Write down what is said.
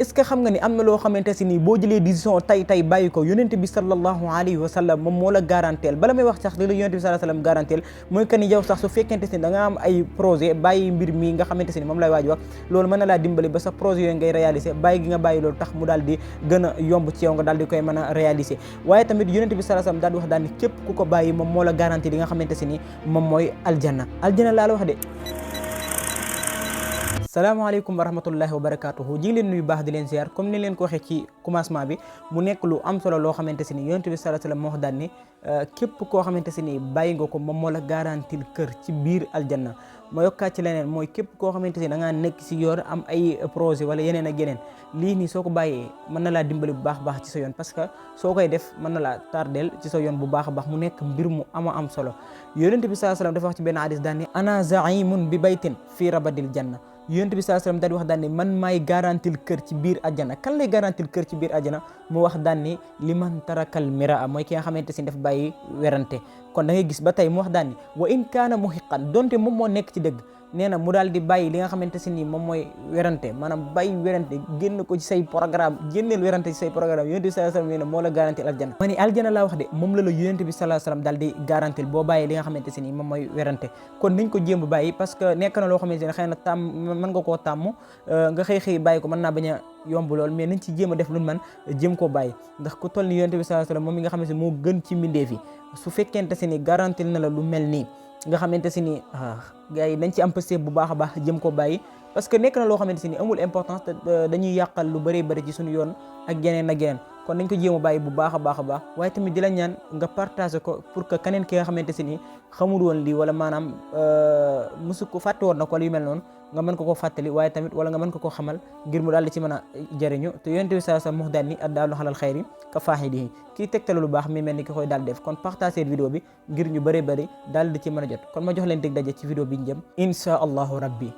est-ce que xam nga ni am na loo xamante si nii boo jëlee décision tay bàyyi ko yonent bi sallallahu alayhi wa sallam moom moo la garanteel bala may wax sax li la yonent bi sallallahu alayhi wa sallam garanteel mooy que ni yow sax su fekkente si ni da nga am ay projet bàyyi mbir mi nga xamante si ni moom lay waaj wax loolu mën na laa dimbali ba sa projet yooyu ngay réaliser bàyyi gi nga bàyyi loolu tax mu daal di gën a yomb ci yow nga daal di koy mën a réaliser waaye tamit yonent bi sallallahu alayhi wa sallam daal di wax daal ni képp ku ko bàyyi moom moo la garantie li nga xamante si ni moom mooy aljanna laa la wax de. salaamaaleykum wa rahmatullahi wa barakatuhu ji ngi leen nuyu baax di leen ziar comme ni leen ko waxee ci commencement bi mu nekk lu am solo loo xamante si ni yonent bi sallallahu alayhi wa sallam moo wax daal ni képp koo xamante si ni bàyyi nga ko moom moo la garantil kër ci biir aljanna ma yokkaat ci leneen mooy képp koo xamante si da ngaa nekk si yor am ay projet wala yeneen ak yeneen lii nii soo ko bàyyee mën na laa dimbali bu baax ci sa yoon parce que soo koy def mën na laa tardeel ci sa yoon bu baax mu nekk mbir mu am solo yonent bi sallallahu alayhi wa sallam dafa wax ci benn hadis daal ni ana zaimun bi baytin fii rabadil janna yonent bi sallallahu alayhi wasallam daal di wax daan ni man maay garantil kër ci biir àjjana kan lay garantil kër ci biir àjjana mu wax daan ni li man tarakal miraa mooy ki nga xamante si daf bàyyi werante kon da ngay gis ba tey mu wax daan ni wa in kaana muhiqan donte moom moo nekk ci dëgg nee na mu daal di bàyyi li nga xamante si ni moom mooy werante maanaam bàyyi werante génn ko ci say programme génneel werante ci say programme yonent bi sallallahu alayhi wasallam nee na moo la garantil aljanna ma ni aljanna laa wax de moom la yonent bi sallallahu alayhi wasallam daal di garantil boo bàyyi li nga xamante si ni moom mooy werante kon nañ ko jéem bàyyi parce que nekk na loo xamante ne xëy na tàmm mën nga koo tàmm nga xëy bàyyi ko mën naa bañ a yomb lool mais nañ ci jéem a def lu man jéem koo bàyyi ndax ku toll ni yonent bi sallallahu alayhi wasallam moom mi nga xamante moo gën ci mbindeef yi su fekkente si ni garantil na la lu mel nii nga xamante si ni gars yi dañ ci am pëste bu baax a baax jëm ko bàyyi parce que nekk na loo xamante si ni amul importance te dañuy yàqal lu bëri ci suñu yoon ak yeneen ak yeneen kon nañ ko jéem a bàyyi bu baax a baax waaye tamit di la ñaan nga partager ko pour que keneen ki nga xamante si ni xamul woon lii wala maanaam musu ko fàtte woon na ko wala yu mel noonu nga mën ko koo fàttali waaye tamit wala nga mën ko koo xamal ngir mu daal di ci mën a jëriñu te yonent bi sallallahu alayhi wasallam wax daal ni addaalu alal xayri ka faa'idihi kii tegtal lu baax mi mel ni ki koy daal def kon partager vidéo bi ngir ñu bëri daal di ci mën a jot kon ma jox leen dig daje ci vidéo bi ñu jëm insha allahu rabbi